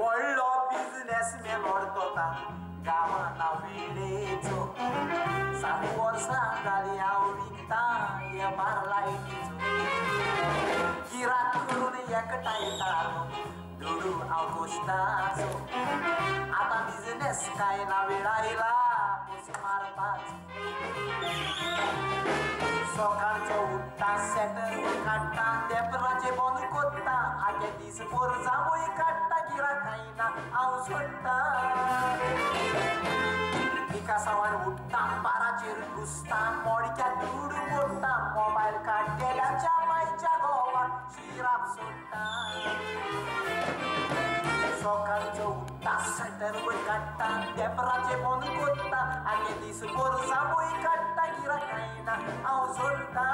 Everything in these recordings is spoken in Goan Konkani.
व्हडलो बिजनेसमॅन ओडकोता गांवान विडेचो 7 वर्सां जालीं हांव विकतां हे बार लायटीचो गिराक करून एकठांयतालो दुडू हांव कोश्टाचो आतां बिजनेस कांय ना वेळ आयला पोस मारपाचो सकाळचो उठ्ठा सेटर काडटा देपराचे बंद कोत्ता आगे दीस भर जांबोय काडटा गिराक कांय ना हांव सोडटा पिकासांवान उठ्ठा बाराचेर घुसता मोडक्या दुडू मोडटा मोबायल काडटेल्याच्या मायच्या घोवाक शिराप सोडटा सकाळचो उठ्ठा सेटर वयर काडटा देपराचे बंद कोत्ता आगे दीस भर जांबोय काडटा गिराक कांय ना हांव सोडटा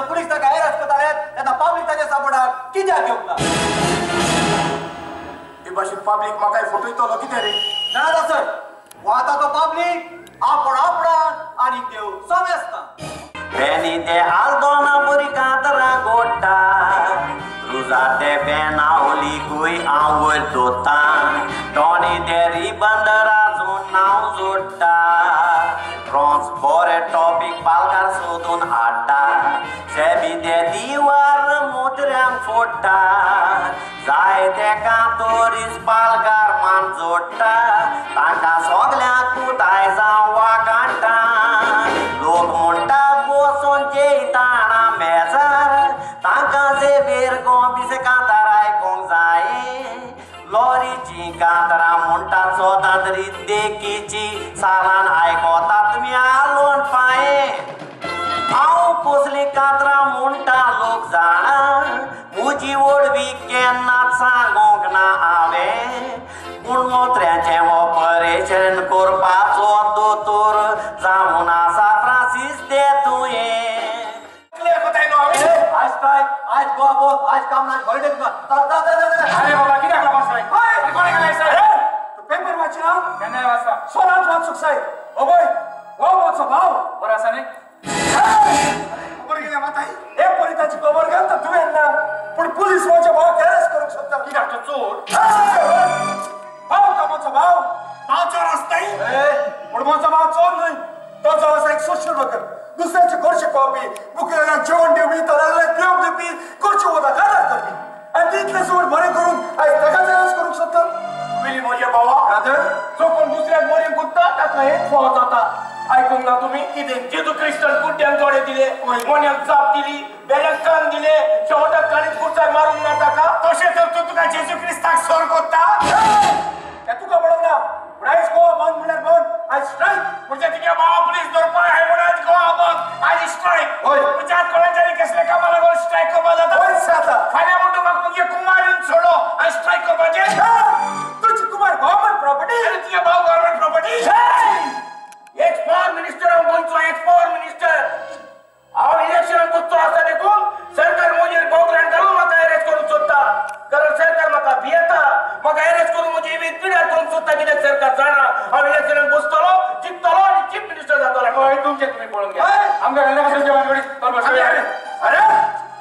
पुलिस ताका अरेस्ट करताले तेन्ना पब्लीक ताच्या सपोर्टाक कित्याक घेवंक ना? पब्लिक म्हाका फटयतलो कितें रे? ना सर, वाता तो पब्लिक आपण आपणा आनी देव समेस्ता. बेनी ते आल्दोना बुरी कांतरा गोट्टा रुजा ते बेनावली कुय हांव वयर दोता टोनी ते रिबंदराजून नांव जोडटा ट्रॉन्स बरे टॉपीक पालकार सोदून हाडटा सेबी ते दिवार मोत्र्यांक फोडटा जाय तेका तोरीस पालकार मान जोडटा तांकां सगल्यांक कुताय जावं वागाडटा लोक म्हणटा बसून जेयताना मेजार तांकां जेवेर गोबीस कांतार आयकोंक जाय लॉरीची कांतरां म्हणटा सदांच देखीची सालान आयकोता तुमी आलोवन पांये हांव कसली कांतरां म्हणटा लोक जाणा म्हजी वडवी केन्नाच सांगोंक ना हांवें पूण मोत्र्याचें ऑपरेशन करपाचो दोतोर जावन आसा फ्रांसीस दे तुवें. आज स्ट्रायक, आज गोवा बंद, आज काम ना, हॉलिडे. अरे बाबा कित्याक लागून स्ट्रायक? कोणें घाला स्ट्रायक? पेपर वाचिना? केन्नाय वाचता. सोनांत वाचूंक जाय. ओबय हो म्हजो भाव बरो आसा न्ही? खबर कितें माताय? हे परी ताची खबर घेवन तुवें ना, पूण पुलीस म्हज्या भावाक अरेस्ट करूंक सोदता. कित्याक तो चोर? भाव तो म्हजो भाव. भाव चोर आसताय? पूण म्हजो भाव चोर न्हय, तो जो आसा एक सोशल वर्कर, दुसऱ्याचे गोडशे खावपी, मुखेल्याक जेवण दिवपी, तरांक पिवंक दिवपी, गोडचे वता काजार करपी आनी तितलें सोड बरें करून आयज ताकाच अरेस्ट करूंक सोदता. पयलीं म्हज्या भावा जो कोण दुसऱ्याक मरीन कुत्ता ताका एक फावट जाता. आयकूंक ना तुमी कितें? जेजू क्रिस्तान कुड्ड्यांक दोळे दिले, मोन्यांक जाप दिली, बेऱ्यांक कान दिले, शेवटाक काणीच कुर्चाक मारूंक ना ताका. तशें तर तूं तुका जेजू क्रिस्ताक सर कोत्ता? तें तुका पडोंक ना, पूण आयज गोवा बंद म्हणल्यार बंद, आयज स्ट्रायक. म्हणजे तुगे भावा पुलीस धरपाक हाय म्हणून आयज गोवा बंद, आयज स्ट्रायक. म्हणजे आज कोणाच्यानी कसले कामा लागून स्ट्रायक करपाक जाता? वयच जाता. फाल्यां म्हणटा म्हाका तुगे कुमारीन सोडो आनी स्ट्रायक करपाचें? तुजी कुमार गव्हर्मेंट प्रॉपर्टी आनी तुगे भाव government property. X power minister हांव गोंयचो, एक्स पॉवर मिनिस्टर. हांव इलेक्शनाक वचचो आसा देखून सरकार म्हजेर बोगलांट घालून म्हाका अरेस्ट करूंक सोदता. कारण सरकार म्हाका भियेता, म्हाका अरेस्ट करून म्हजी इमेज पिड्यार करूंक सोदता. कित्याक सरकार जाणा हांव इलेक्शनाक बसतलो, जिखतलो आनी चीफ मिनिस्टर जातलो. हय, तुमचें तुमी पळोवन घ्या, आमकां घालनाका तुमच्या भानगडीत. अरे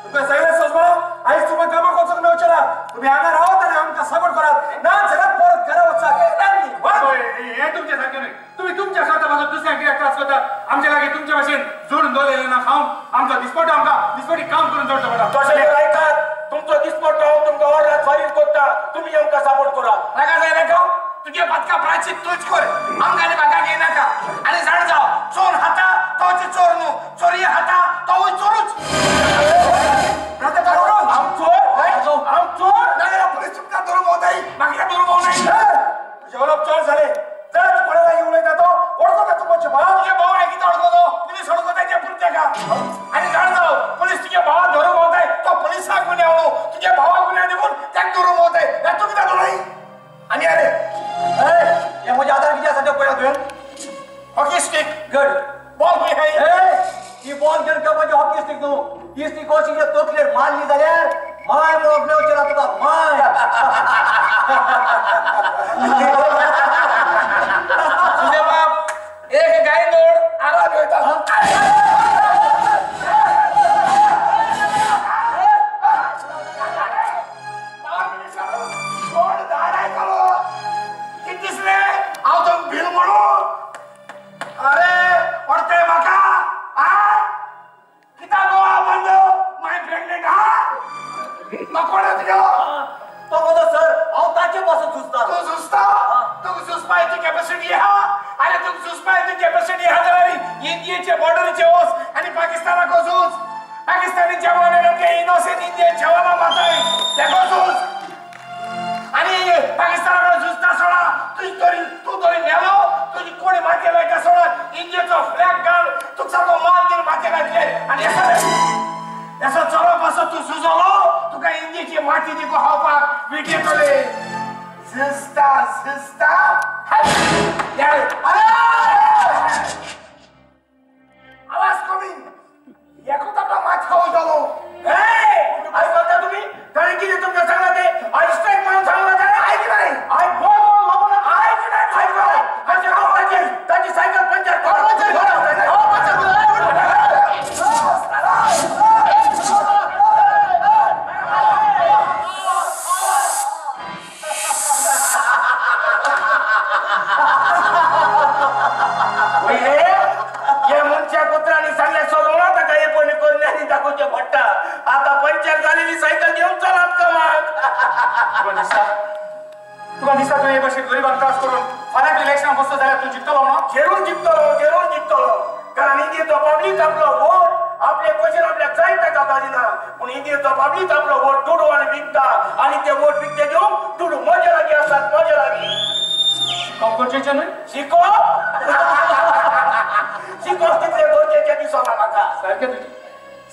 तुमकां सगळें सोंसपा आयज तुमकां कामाक वचूंक मेळचें ना. तुमी हांगा रावत आनी आमकां सपोर्ट करात, ना जाल्यार परत घरा वचात. हें तुमचें सारकें न्हय. तुमी तुमच्या स्वता पासून दुसऱ्यांक कित्याक त्रास करतात? आमच्या लागीं तुमच्या भाशेन जोडून दवरलेलें ना खावंक. आमचो दिसपट्टो आमकां दिसपटी काम करून जोडचो पडटा. तशें तर आयकात, तुमचो दिसपट्टो हांव तुमकां वर रात फारीक करता, तुमी आमकां सपोर्ट करात. नाका जाय नाका, तुगे पदका प्रायचीत तूच कर, आमकां आनी म्हाका घेयनाका. आनी जाण जाव, चोर खाता तोच चोर न्हू, चोरये खाता तोवूय चोरूच. हांव चोर? हांव चोर? नाजाल्यार पुलीस तुमकां धरूंक भोंवताय, म्हाका धरूंक भोंवनाय. तुजें उलोवप चड जालें. चड कोणा लागीं उलयता तो वळखता तूं म्हजे भाव. तुगे भाव हांवें कितें वळखलो? पुलीस वळखताय ते पुरते का? आनी जाण जाव, पुलीस तुगे भावा धरूंक भोंवताय तो पुलिसाक गुन्यांव न्हू, तुगे भावाक गुन्यांव देखून ताका धरूंक भोंवताय. तूं कित्याक धरय? आनी अरे हे म्हज्या आदार कितें आसा तें पळयला तुवें? Hockey stick. गड बॉल खंय आहाय? ही बॉल घेवन खेळपाची हॉकी स्टीक न्हू. ही स्टीक अशी तकलेर मारली जाल्यार माय म्हणून मेळचें ना तुका, माय. तुजे बाप एक गाय नोड आराम वयता. कितें दिसलें? हांव तुमकां भील म्हणून? अरे पडते म्हाका कित्याक गोवा बंद? माय प्रेग्नेंट आहा? म्हाका कोणें तुगेलो? तो म्हणटा सर हांव ताचे पासून झुजता. तूं झुजता? तुका झुजपा इतली कॅपॅसिटी आहा? अरे तुका झुजपा इतली कॅपॅसिटी आहा जाल्यार इंडियेचे बॉर्डरीचे वच आनी पाकिस्तानाक झूज. पाकिस्तानी जवान आमगे इनोसेंट इंडियन जवाना मारताय तेका झूज. आनी पाकिस्ताना कडेन झुजता सोडा, तूं तरी मेलो, तुजी कोणी माथ्याक लायता सोडा, इंडियेचो फ्लॅग घाल, तुका सारको माल घेवन माथ्याक घातले आनी असो चलो पासो तूं झुजलो, तुका इंडियेची माती दिको खावपाक विटयतले. झुजता झुजता. अरे आवाज कमी, एकूच आपलो माथ्या वयतलो. आयकता तुमी? ताणें कितें तुमकां सांगलां तें? आयज स्ट्रायक म्हणून सांगलां ताणें? आयक नाही. तुका दिसता, तुका दिसता तुवें हे भाशेन गरिबांक त्रास करून फाल्यां इलेक्शनाक बसतो जाल्यार तूं जिखतलो म्हणून? जरूर जिखतलो, जरूर जिखतलो. कारण इंडियेचो पब्लीक आपलो वोट आपले क्वेश्चन आपल्याक जाय ताका घालिना, पूण इंडियेचो पब्लीक आपलो वोट दुडू आनी विकता आनी ते वोट विकते घेवंक दुडू म्हजे लागीं आसात, म्हजे लागीं. शिकोवप गरजेचें न्हय? शिकोवप शिकोवप तितलें गरजेचें दिसना म्हाका. सारकें तुजें,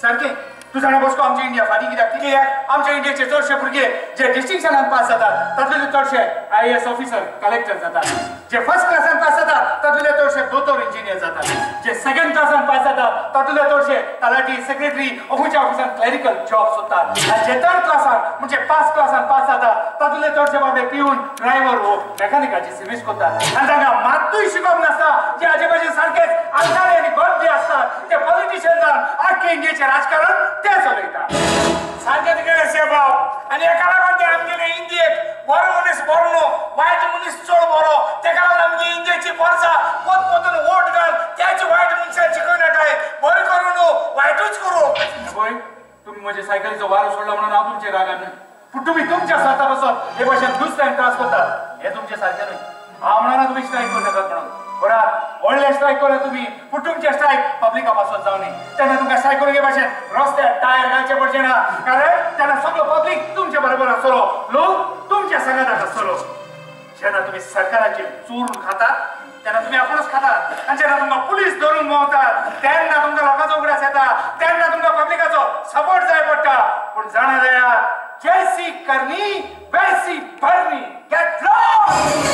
सारकें. तूं जाणा बसको आमच्या इंडिया फाटीं कित्याक? कित्याक आमच्या इंडियेचे चडशे भुरगे जे डिस्टिंक्शनान पास जातात तातूंतले चडशे IAS officer collector जातात, जे फर्स्ट क्लासान पास जातात तातूंतले चडशे दोतोर इंजिनियर जातात, जे सेकंड क्लासान पास जातात तातूंतले चडशे तलाठी सेक्रेटरी खंयच्या ऑफिसान क्लरिकल जॉब सोदतात, आनी जे थर्ड क्लासान म्हणजे पास क्लासान पास जातात तातूंतले चडशे बाबडे पिवन ड्रायव्हर हो मेकॅनिकाची सर्वीस करतात. आनी तांकां मात्तूय शिकोवप नासता, जे हाजे भाशेन सारकेच आलकारे आनी गद्दी आसतात ते पॉलिटिशियन जावन आख्खे इंडियेचें राजकारण ते चलयता. सारकें तुगेलें सेबाव. आनी हेका लागून ते आमगेले इंडियेक बरो मनीस बरो न्हू, वायट मनीस चड बरो. तेका लागून आमगे इंडियेची परजा पोत पोतून वोट घाल त्याच वायट मनशाक शिकोवन हाडटाय. बरें करूं न्हू, वायटूच करूं. पळय, तुमी म्हजे सायकलीचो वारो सोडला म्हणून हांव तुमचे रागान न्हय, पूण तुमी तुमच्या स्वार्था पासून हे भाशेन दुसऱ्यांक त्रास करतात हें तुमचें सारकें न्हय. हांव म्हणना तुमी स्ट्रायक करूं नाकात म्हणून, बराबर व्हडले स्ट्रायक करा तुमी, पूण तुमचे स्ट्रायक पब्लिका पासून जावं न्ही. तेन्ना तुमकां स्ट्रायक करूंक हे भाशेन रस्त्यार टायर घालचे पडचे ना, कारण तेन्ना सगळो पब्लीक तुमचे बरोबर आसतलो, लोक तुमच्या सांगाताक आसतलो. जेन्ना तुमी सरकाराचेर चोरून खातात तेन्ना तुमी आपूणच खातात, आनी जेन्ना तुमकां पुलीस धरून भोंवतात तेन्ना तुमकां लोकांचो उगडास येता, तेन्ना तुमकां पब्लिकाचो सपोर्ट जाय पडटा. पूण जाणा जाया, जैसी करणी वैसी भरणी. Get lost!